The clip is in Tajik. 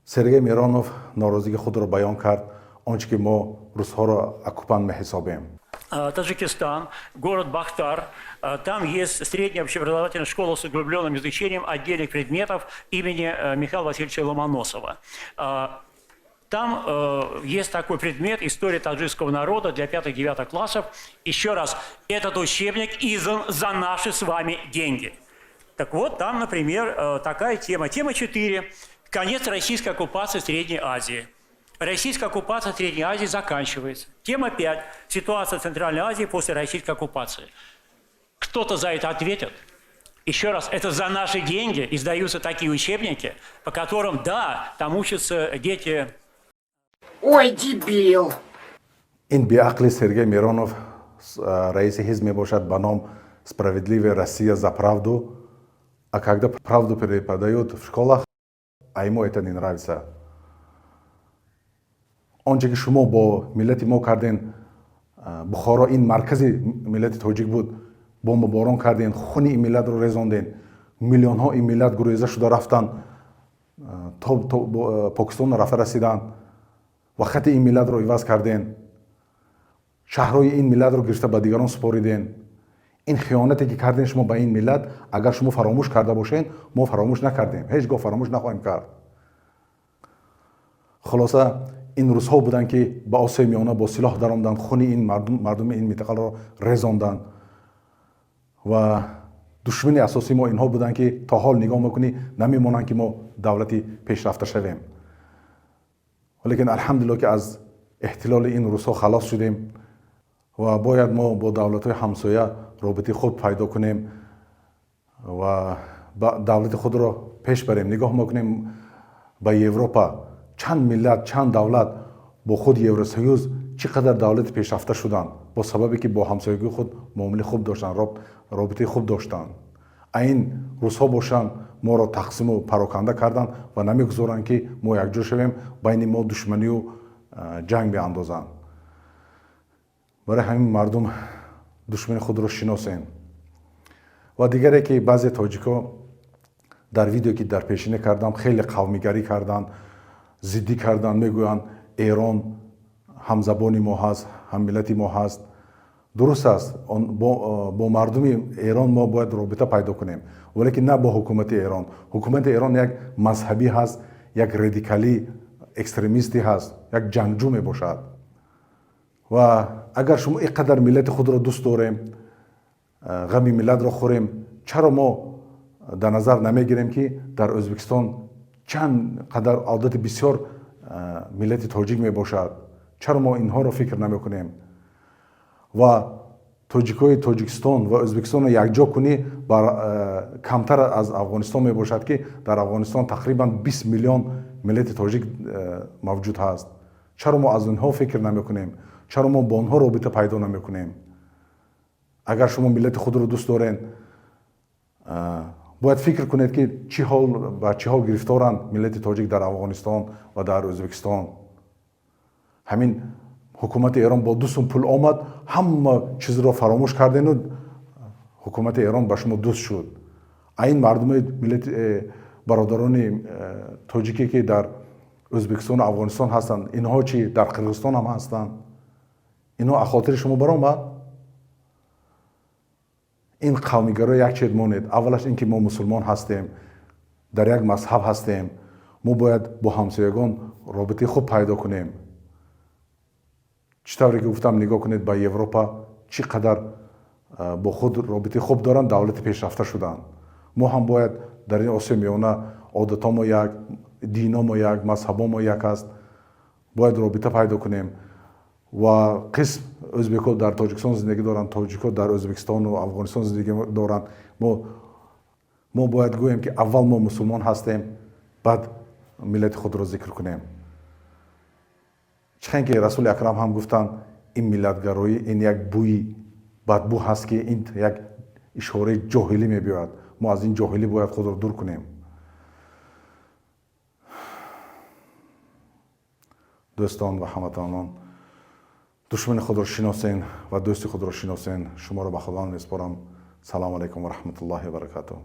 Сергей Миронов норозигии худро баён кард, он чӣ ки мо русҳоро оккупант меҳисобем. Таджикистан, город Бохтар. Там есть средняя общеобразовательная школа с углубленным изучением отдельных предметов имени Михаила Васильевича Ломоносова. Там есть такой предмет «История таджикского народа» для 5-9 классов. Еще раз, этот учебник издан за наши с вами деньги. Так вот, там, например, такая тема. Тема 4. Конец российской оккупации Средней Азии. Российская оккупация Средней Азии заканчивается. Тема 5. Ситуация в Центральной Азии после российской оккупации. Кто-то за это ответит? Еще раз, это за наши деньги издаются такие учебники, по которым, да, там учатся дети. Ой, дебил! Ин беақли Сергей Миронов, раиси ҳизб мебошад ба ном «Справедливая Россия», за правду. А когда правду преподают в школах, а ему это не нравится. Он че ки шумо бо миллати мо карден, Бухоро ин маркази миллати тоҷик буд, бомбаборон карден, хуни ин миллатро резонден, миллионҳо ин миллат гуреза шуда рафтанд, то Покистон рафта расиданд ва хати ин миллатро иваз карден, шаҳрҳои ин миллатро гирифта ба дигарон супориден. Ин хиёнате ки кардем шумо ба ин миллат, агар шумо фаромӯш карда бошед, мо фаромӯш накардем, ҳеҷ гоҳ фаромӯш нахоҳем кард. Хулоса, ин рӯзҳо буданд, ки ба Осиёи Миёна бо силоҳ даромаданд, хуни ин мардуми ин минтақаро резонданд ва душмани асосии мо инҳо буданд, ки то ҳол нигоҳ мекунӣ, намемонанд, ки мо давлати пешрафта шавем. Валекин алҳамдулилло, ки аз эҳтилоли ин рӯзҳо халос шудем ва бояд мо бо давлатҳои ҳамсоя робитаи хуб пайдо кунем ва давлати худро пеш барем. Нигоҳ мекунем ба Европа, чанд миллат, чанд давлат бо худ Евросоюз, чӣ қадар давлати пешрафта шуданд, бо сабабе ки бо ҳамсоягии худ муомилаи хуб доштанд, робитаи хуб доштанд. А ин рӯзҳо бошанд, моро тақсиму пароканда карданд ва намегузоранд, ки мо якҷо шавем, байни мо душманию ҷанг биандозанд. Барои ҳамин, мардум, душмани худро шиносем. Ва дигаре ки баъзе тоҷико дар видео, ки дар пешина кардам, хеле қавмигарӣ карданд, зиддӣ карданд, мегӯянд, Эрон ҳамзабони мо ҳаст, ҳаммиллати мо ҳаст. Дуруст аст, бо мардуми Эрон мо бояд робита пайдо кунем, валекин на бо ҳукумати Эрон. Ҳукумати Эрон як мазҳабӣ ҳаст, як радикалӣ экстремистӣ ҳаст, як ҷангҷӯ мебошад. Ва агар шумо ин қадар миллати худро дӯст дорем, ғами миллатро хӯрем, чаро мо дар назар намегирем, ки дар Ӯзбекистон чанд қадар одати бисёр миллати тоҷик мебошад? Чаро мо инҳоро фикр намекунем? Ва тоҷикҳои Тоҷикистон ва Ӯзбекистонро якҷо кунӣ, камтар аз Афғонистон мебошад, ки дар Афғонистон тақрибан 20 миллион миллати тоҷик мавҷуд ҳаст. Чаро мо аз инҳо фикр намекунем? Чаро мо бо онҳо робита пайдо намекунем? Агар шумо миллати худро дӯст дорен, бояд фикр кунед, ки чӣ ҳол, ба чӣ ҳол гирифторанд миллати тоҷик дар Афғонистон ва дар Ӯзбекистон. Ҳамин ҳукумати Эрон бо 2 сум пул омад, ҳама чизро фаромӯш кардену ҳукумати Эрон ба шумо дӯст шуд. А ин мардуми миллати бародарони тоҷике, ки дар Ӯзбекистону Афғонистон ҳастанд, инҳо чӣ? Дар Қирғизистон ҳам ҳастанд. Инҳо аз хотири шумо баромад? Ин қавмигаро як чед монед. Аввалаш ин ки мо мусулмон ҳастем, дар як мазҳаб ҳастем, мо бояд бо ҳамсоягон робитаи хуб пайдо кунем. Чӣ тавре ки гуфтам, нигоҳ кунед ба Европа, чӣ қадар бо худ робитаи хуб доранд, давлати пешрафта шуданд. Мо ҳам бояд дар ин Осиёи Миёна, одатҳомо як, диномо як, мазҳабомо як аст, бояд робита пайдо кунем. Ва қисм ӯзбекҳо дар Тоҷикистон зиндагӣ доранд, тоҷикҳо дар Ӯзбекистону Афғонистон зиндагӣ доранд. Мо бояд гӯем, ки аввал мо мусулмон ҳастем, баъд миллати худро зикр кунем. Чӣ хел ки Расули Акрам ҳам гуфтанд, ин миллатгароӣ ин як бӯи бадбӯ ҳаст, ки ин як ишораи ҷоҳилӣ мебиёяд. Мо аз ин ҷоҳилӣ бояд худро дур кунем. Дӯстон ва ҳамватанон, душмани худро шиносен ва дӯсти худро шиносен. Шуморо ба Худованд месупорам. Салому алайкум ва раҳматуллоҳи ва баракатуҳ.